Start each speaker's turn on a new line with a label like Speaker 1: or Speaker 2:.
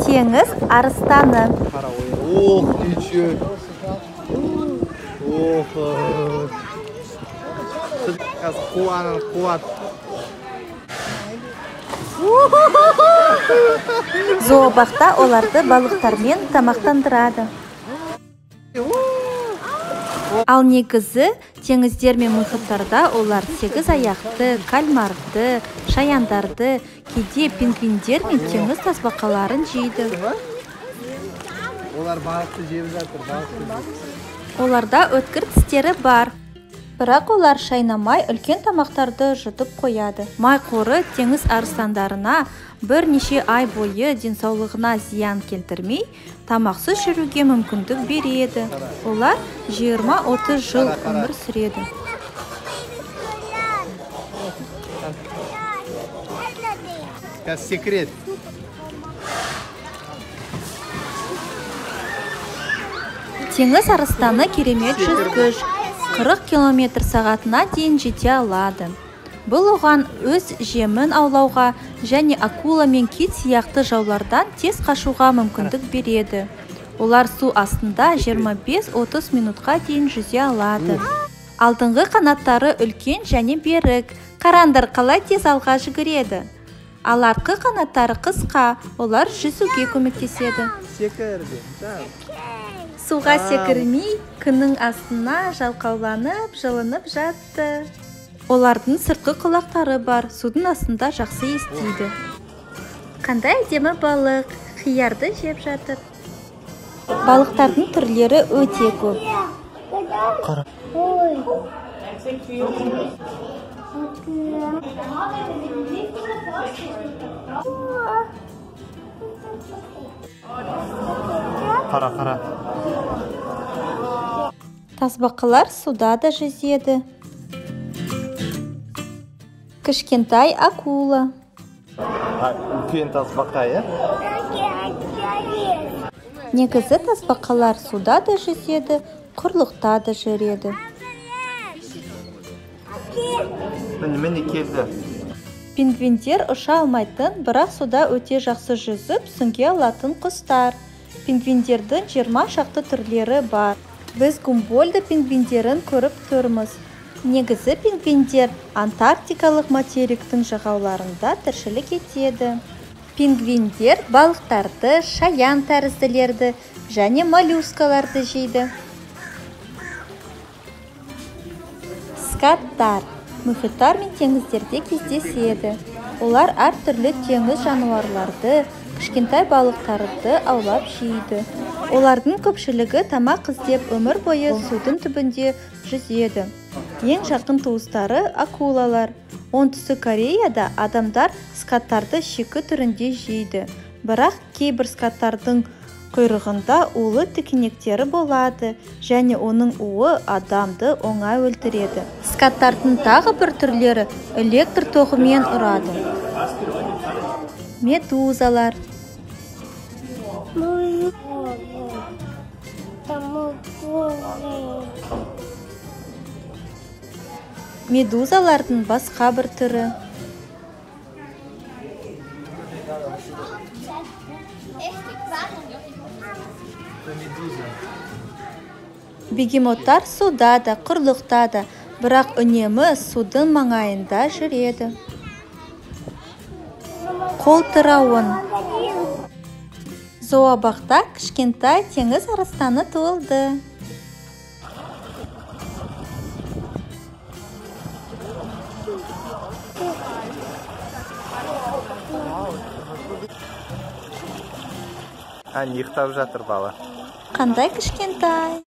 Speaker 1: Теңіз арыстаны.
Speaker 2: Ох, ничего. Ох. Қазір қуат.
Speaker 1: Зообақта оларды балықтармен тамақтандырады. Ал негізі теңіздер мен мұхиттарда олар сегіз аяқты, кальмарды, шаяндарды, кейде пингвиндер мен теңіз тасбақаларын жейді.
Speaker 2: Олар балықты жеп жатыр, балықты.
Speaker 1: Оларда өткір тістері бар. Бірақ олар шайнамай үлкен тамақтарды жұтып қояды. Май қоры теңіз арыстандарына бірнеше ай бойы денсаулығына зиян келтірмей, тамақсыз жүруге мүмкіндік береді. Олар 20-30 жыл өмір сүреді.
Speaker 2: Секрет.
Speaker 1: Теңіз арыстаны керемет жүзгіш. 40 километр сағатына дейін жете алады. Бұл оған өз жемін аулауға және акула мен кит сияқты жаулардан тез қашуға мүмкіндік береді. Олар су астында 25-30 минутқа дейін жүзе алады. Алдыңғы қанаттары үлкен және берік. Қараңдар, қалай тез алға жүгіреді. Ал артқы қанаттары қысқа, олар жүзуге көмектеседі.
Speaker 2: Секірді.
Speaker 1: Суға секірмей, күннің астына жалқауланып, жылынып жатты. Олардың сыртқы құлақтары бар, судың астында жақсы естиді. Қандай әдемі балық, қиярды жеп жатыр. Балықтардың түрлері өте көп.
Speaker 2: Қара. Қара, қара.
Speaker 1: Тасбақалар суда да жүзеді. Кішкентай акула.
Speaker 2: Үлкен тасбақа, е?
Speaker 1: Негізі тасбақалар суда да жүзеді, құрлықта да жүреді.
Speaker 2: Міне келді.
Speaker 1: Пингвиндер ұша алмайтын, бірақ суда өте жақсы жүзіп, сүңге алатын құстар. Пингвиндердің 20 шақты түрлері бар. Біз Гумбольда пингвиндерін көріп тұрмыз. Негізі пингвиндер Антарктикалық материктің жағалауларында тіршілік етеді. Пингвиндер балықтарды, шаян тәрізділерді және моллюскаларды жейді. Скаттар мұхиттар мен теңіздерде кездеседі. Олар әртүрлі теңіз жануарларды, кішкентай балықтарды аулап жейді. Олардың көпшілігі тамақ іздеп өмір бойы судың түбінде жүзеді. Ең жақын туыстары акулалар. Оңтүстік Кореяда адамдар скаттарды шикі түрінде жейді. Бірақ кейбір скаттардың құйрығында улы тікенектері болады және оның уы адамды оңай өлтіреді. Скаттардың тағы бір түрлері электр тоғымен ұрады. Медузалар. Медузалардың басқа бір түрі. Бегемоттар суда да, құрлықта да, бірақ үнемі судың маңайында жүреді. Қолтырауын. Зообақта кішкентай теңіз арыстаны туылды.
Speaker 2: Ұйықтап жатыр бала.
Speaker 1: Қандай кішкентай.